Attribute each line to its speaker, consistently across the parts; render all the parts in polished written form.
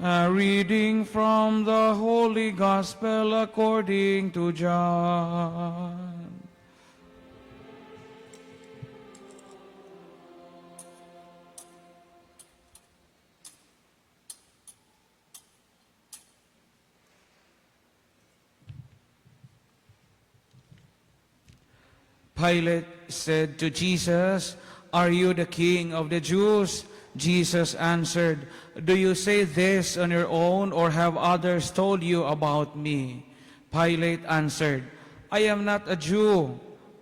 Speaker 1: A reading from the Holy Gospel according to John. Pilate said to Jesus, "Are you the King of the Jews?" Jesus answered, "Do you say this on your own, or have others told you about me?" Pilate answered, "I am not a Jew,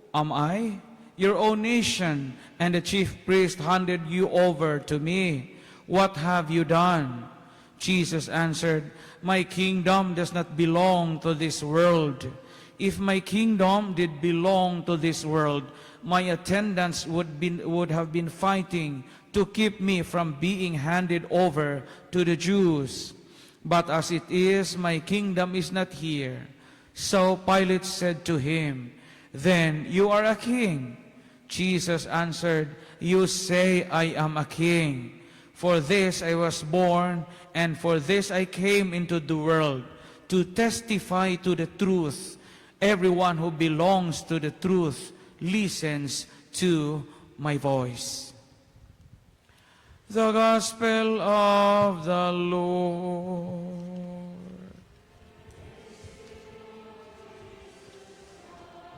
Speaker 1: am I? Your own nation and the chief priest handed you over to me. What have you done?" Jesus answered, "My kingdom does not belong to this world. If my kingdom did belong to this world, my attendants would have been fighting to keep me from being handed over to the Jews. But as it is, my kingdom is not here." So Pilate said to him, "Then you are a king?" Jesus answered, "You say I am a king. For this I was born, and for this I came into the world, to testify to the truth. Everyone who belongs to the truth listens to my voice." The Gospel of the Lord.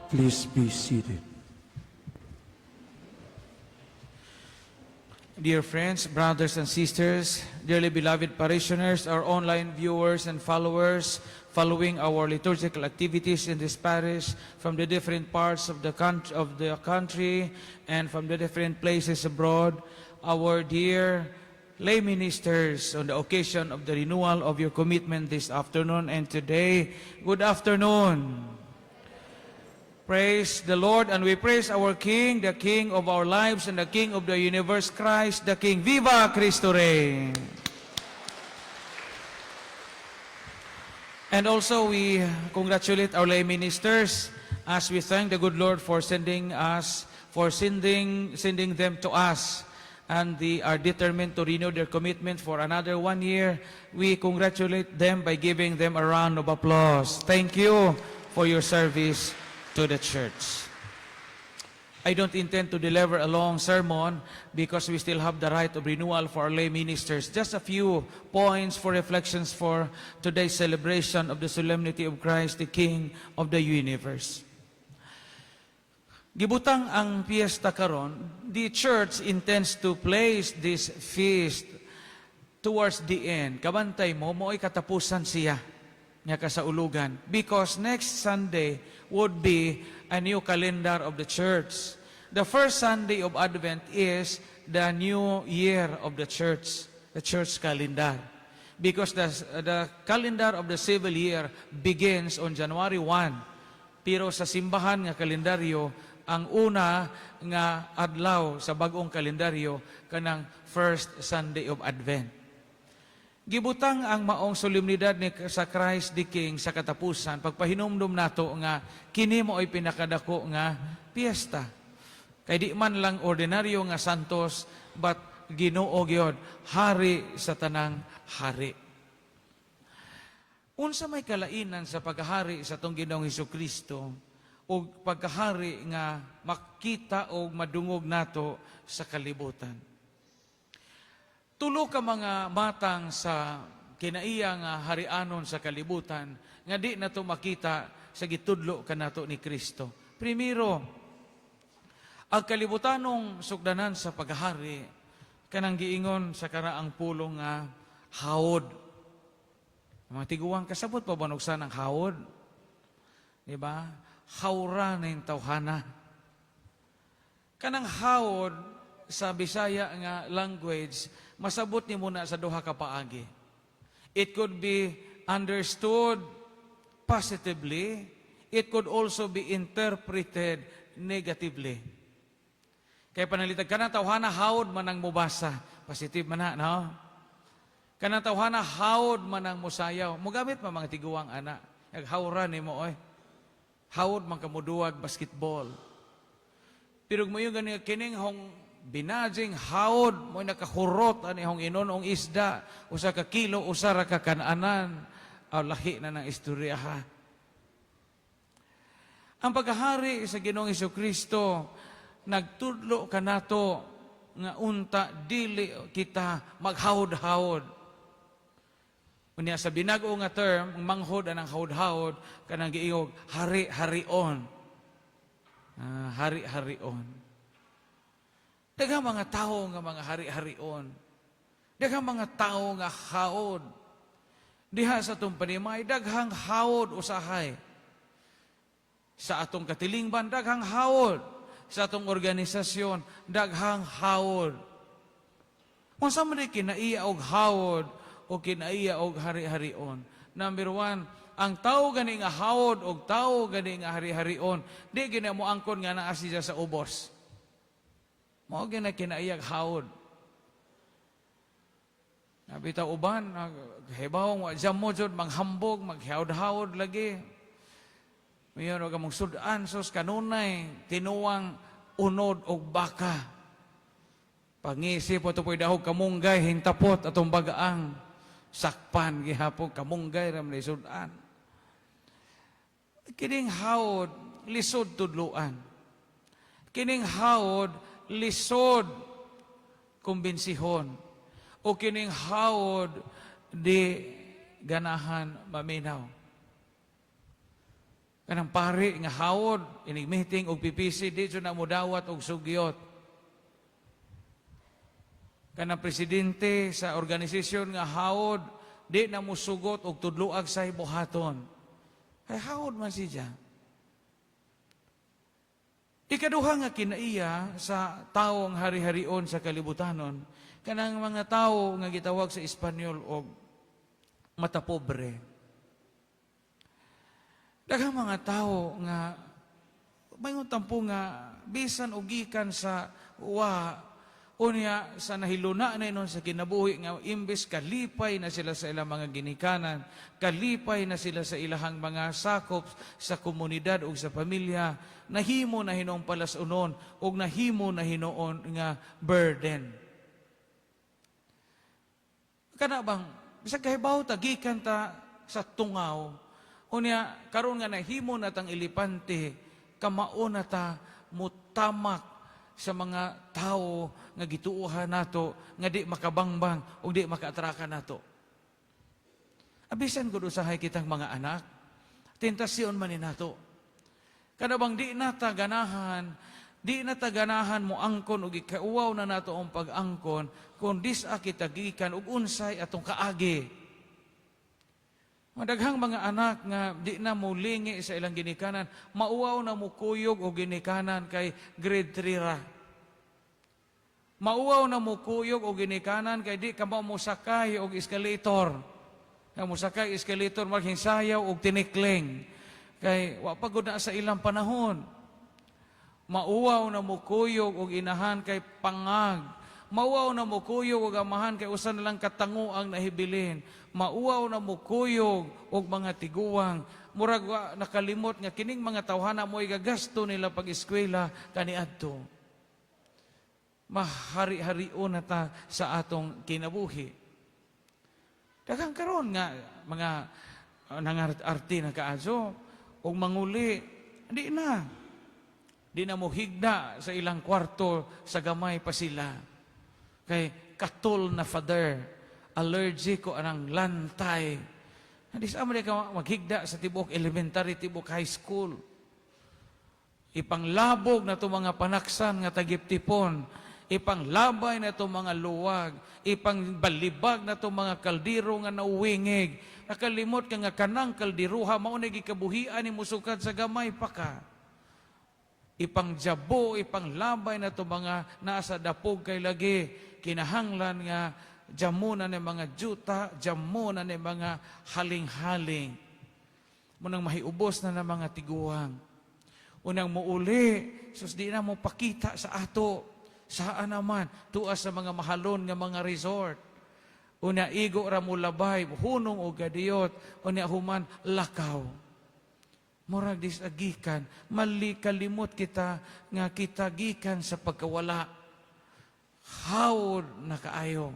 Speaker 2: Please be seated.
Speaker 1: Dear friends, brothers and sisters, dearly beloved parishioners, our online viewers and followers following our liturgical activities in this parish from the different parts of the country and from the different places abroad, our dear lay ministers, on the occasion of the renewal of your commitment this afternoon and today, good afternoon. Praise the Lord, and we praise our King, the King of our lives and the King of the universe, Christ the King. Viva Cristo Rey! And also we congratulate our lay ministers as we thank the good Lord for sending us, for sending them to us. And they are determined to renew their commitment for another 1 year. We congratulate them by giving them a round of applause. Thank you for your service to the church. I don't intend to deliver a long sermon because we still have the right of renewal for our lay ministers. Just a few points for reflections for today's celebration of the solemnity of Christ, the King of the universe. Gibutang ang piyesta karon, the church intends to place this feast towards the end. Kabantay mo, mo'y katapusan siya nga kasaulugan. Because next Sunday would be a new calendar of the church. The first Sunday of Advent is the new year of the church calendar. Because the calendar of the civil year begins on January 1. Pero sa simbahan nga kalendaryo, ang una nga adlaw sa bag-ong kalendaryo kanang first Sunday of Advent. Gibutang ang maong solemnidad ni sa Christ the King sa katapusan, pagpahinumdum nato nga kini mo ay pinakadako nga piyesta. Kay di man lang ordinaryo nga santos, but Ginoo gyud, hari sa tanang hari. Unsa may kalainan sa paghahari sa atong Ginoong Hesukristo o pagkahari nga makita o madungog nato sa kalibutan? Tulo ka mga matang sa kinaiya nga harianon sa kalibutan nga di nato makita sa gitudlo kanato ni Kristo. Primero, ang kalibutanong sugdanan sa paghahari kanang giingon sa karaang pulong nga hawod. Mga tiguang, kasabot pa ba nugsa ng hawod? Di ba? Hawra na yung tawhana. Kanang hawod sa Bisaya nga language, masabot ni muna sa duha ka paagi. It could be understood positively, it could also be interpreted negatively. Kaya panalitag, kanang tawhana hawod man ang mubasa. Positive man na, no? Kanang tawhana hawod man ang musayaw. Mugamit pa mga tiguang ana. Naghawra ni mo, oy. Hawod man kamuduwag basketball. Pero mo yung ganyan, kining hong binajing hawod mo nakahurot ani hong inonong isda, 1 ka kilo, 1 ra ka kananan. Aw, lahi na ng istorya ha. Ang paghahari sa Ginoong Kristo nagtudlo kanato nga unta dili kita maghawod-hawod. Unya sa binago nga term, ang manghod anang hawod-hawod kanang giingog hari-harion. Ah, hari-harion. Daghang mga tao nga mga hari-harion. Daghang mga tao nga haod. Diha sa atong panimay, daghang hawod usahay. Sa atong katilingban, daghang hawod. Sa atong organisasyon, daghang hawod. Unsa man kinaiya og hawod o kinaiya og hari-harion? Number one, ang tao gani nga hawod og tao gani nga hari-harion, di gina mo angkon nga naa siya sa ubos. Mao gina kinaiyag hawod. Nabitaw uban, hibaw wa jam mo jud manghambog, maghawod-hawod lagi. Mayon og among sudan sus kanunay tinuwang unod og baka. Pangisi po ito po'y dahog kamunggay, hintapot atong bagaang sakpan gihapon kamunggay ram ni sudan. Kining hawod lisod tudluan. Kining hawod lisod kumbinsihon. O kining hawod di ganahan maminaw. Kanang pari nga hawod inig meeting og PPC, di jud na modawat og sugyot. Kanang presidente sa organisasyon nga hawod, di na musugot og tudloag sa buhaton. Kay hawod man siya. Ikaduha nga kinaiya sa taong hari-harion sa kalibutanon, kanang mga tao nga gitawag sa Espanyol og matapobre. Daghang mga tao nga mayngon tampo nga bisan og gikan sa wa, unya sa nahiluna na inon sa kinabuhi nga imbes kalipay na sila sa ilang mga ginikanan, kalipay na sila sa ilahang mga sakop sa komunidad ug sa pamilya, nahimo na hinuong palasunon ug nahimo na hinuon nga burden. Kana bang bisag kahibaw ta gikan ta sa tungaw, unya karon nga nahimo na tang elepante, kamao na ta mutamak sa mga tao nga gituohan nato nga di makabangbang ug di makaatraka nato. Abisan gud usahay kitang mga anak, tentasyon man ni nato. Kada bang di nata ganahan, di nata ganahan mo angkon ug ikauwaw na nato ang pag-angkon kung disa kita gikan ug unsay atong kaagi. Madaghang mga anak nga di na mo lingi sa ilang ginikanan, mauwaw na mo kuyog og ginikanan kay grade 3 ra. Mauwaw na mo kuyog og ginikanan kay di ka mo mosakay og escalator. Kay mosakay escalator maghinsayaw og tinikling. Kay wa pa gud na sa ilang panahon. Mauwaw na mo kuyog og inahan kay pangag. Mauwaw na mo kuyog og amahan kay usa na lang katango ang nahibilin. Mauwaw na mo kuyog og mga tiguang. Murag wa nakalimot nga kining mga tawhana mo gagasto nila pag eskwela kaniadto. Mahari-harion na ta sa atong kinabuhi. Daghang karon nga mga nangarte na kaayo og manguli, di na. Di na mo higda sa ilang kwarto sa gamay pa sila. Kay katol na father, allergic ko anang lantay. Di sa man ka maghigda sa tibok elementary, tibok high school. Ipanglabog na to mga panaksan nga tagiptipon, ipanglabay na to mga luwag, ipangbalibag na to mga kaldero nga nauwingig. Nakalimot ka nga kanang kalderuha mao na gikabuhian ni musukad sa gamay pa ka. Ipangjabo, ipanglabay na to mga nasa dapog kay lagi kinahanglan nga jamo na ni mga juta, jamo na ni mga haling-haling. Munang mahiubos na ng mga tiguang. Unang muuli, sus di na mo pakita sa ato. Saan naman? Tuas sa mga mahalon nga mga resort. Unya igo ra mo labay, hunong og gadiyot, unya human lakaw. Murag disagikan, mali kalimot kita nga kita gikan sa pagkawala. Hawod na kaayo.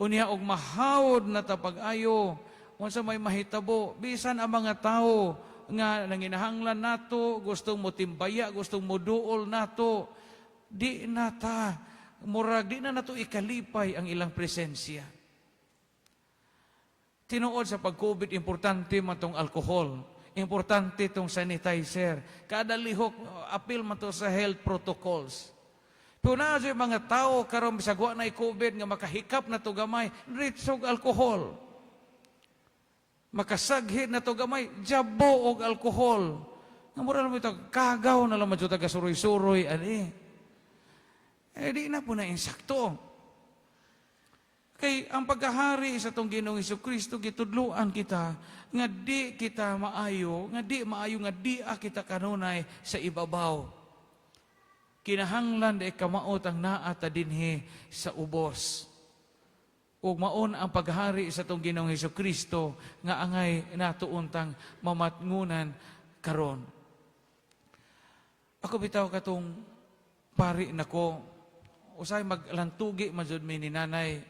Speaker 1: Unya og mahawod na ta pag-ayo, unsa may mahitabo, bisan ang mga tao nga nanginahanglan nato, gustong mo timbaya, gustong mo duol nato, di na ta, murag di na nato ikalipay ang ilang presensya. Tinuod, sa pag-COVID, importante man tong alcohol. Importante tong sanitizer. Kada lihok, apil man to sa health protocols. Pero naa yung mga tao karon, bisag wa na COVID, nga makahikap na to gamay, ritsog alcohol. Makasaghid na to gamay, jabo og alcohol. Nga mura lang ito, kagaw na lang man taga suroy-suroy, ani. Eh di na po na insakto. Kay ang pagkahari sa atong Ginoong Kristo, gitudluan kita nga di kita maayo, nga di maayo nga di kita kanunay sa ibabaw. Kinahanglan di kamaot ang naa ta dinhi sa ubos. Ug maon ang paghari sa atong Ginoong Kristo nga angay nato untang mamatngunan karon. Ako bitaw, katong pari nako, usay maglantugi man jud mi ni nanay,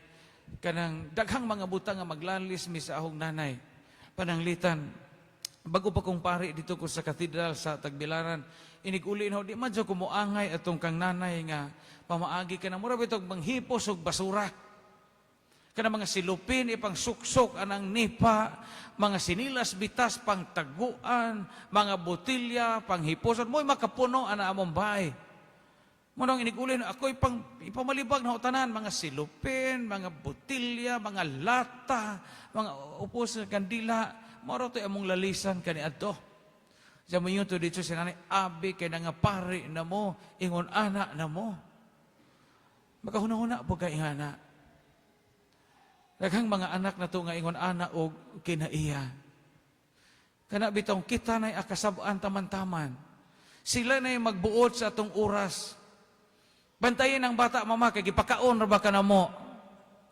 Speaker 1: kanang daghang mga butang nga maglalis mi sa ahong nanay. Pananglitan, bago pa kong pari dito ko sa katedral sa Tagbilaran, inig-uli na di man jud ko moangay atong kang nanay nga pamaagi ka na mura bitog manghipos og basura. Kana mga silupin ipang suksok anang nipa, mga sinilas bitas pang taguan, mga botilya pang hiposon, mo'y makapuno ana among bahay. Mo nang inig-uli na ako'y pang ipamalibag na tanan, mga silupin, mga botilya, mga lata, mga upos sa kandila, mao to among lalisan kaniadto. Sa mo to dito si nanay, abi kay nga pari na mo, ingon ana na mo. Makahuna-huna po kay ingana. Daghang mga anak na to nga ingon ana og kinaiya. Kana bitong kita na'y akasab-an taman-taman. Sila na'y magbuot sa atong oras. Bantayin ang bata, mama, kay gipakaon ra ba ka namo?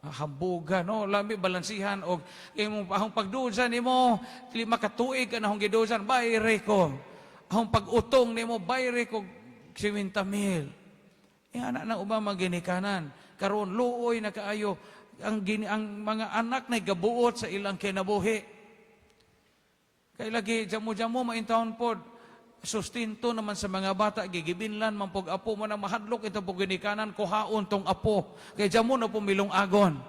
Speaker 1: Ah, hambuga, no? Lami balansihan og imong ahong pagdusa nimo, 5 ka tuig ka na ahong gidusan, bayre ko. Ahong pag-utong nimo, bayre ko 50 mil. Eh, anak na uba maginikanan. Karon luoy na kaayo ang mga anak na gabuot sa ilang kinabuhi. Kay lagi jamo-jamo maintawon pod sustento naman sa mga bata, gigibinlan man pog apo mo nang mahadlok ito pog ginikanan kuhaon tong apo kay jamo na po milong agon.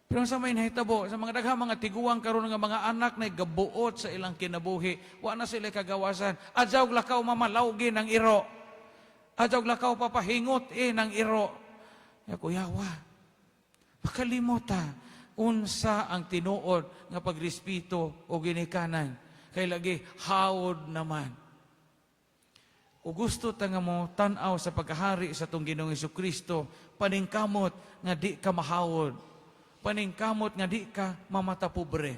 Speaker 1: Pero sa may nahitabo sa mga daghang mga tiguang karon nga mga anak na gabuot sa ilang kinabuhi, wa na sila kagawasan. Adyaw lakaw, mama, lawgi ng iro. Adyaw lakaw, papa, hingot eh ng iro. Ya kuyawa, makalimota unsa ang tinuod nga pagrespeto o ginikanan, kay lagi hawod naman. O gusto ta nga mo tan-aw sa pagkahari sa atong Ginoong Kristo, paningkamot nga di ka mahawod. Paningkamot nga di ka mamata pobre.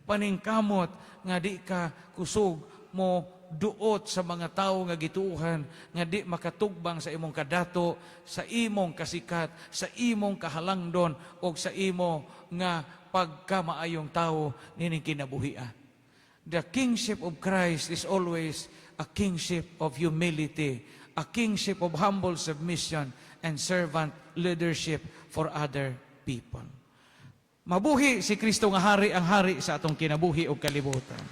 Speaker 1: Paningkamot nga di ka kusog mo duot sa mga tao nga gituohan nga di makatugbang sa imong kadato, sa imong kasikat, sa imong kahalangdon o sa imo nga pagkamaayong tao nining kinabuhia. The kingship of Christ is always a kingship of humility, a kingship of humble submission and servant leadership for other people. Mabuhi si Kristo nga hari, ang hari sa atong kinabuhi o kalibutan.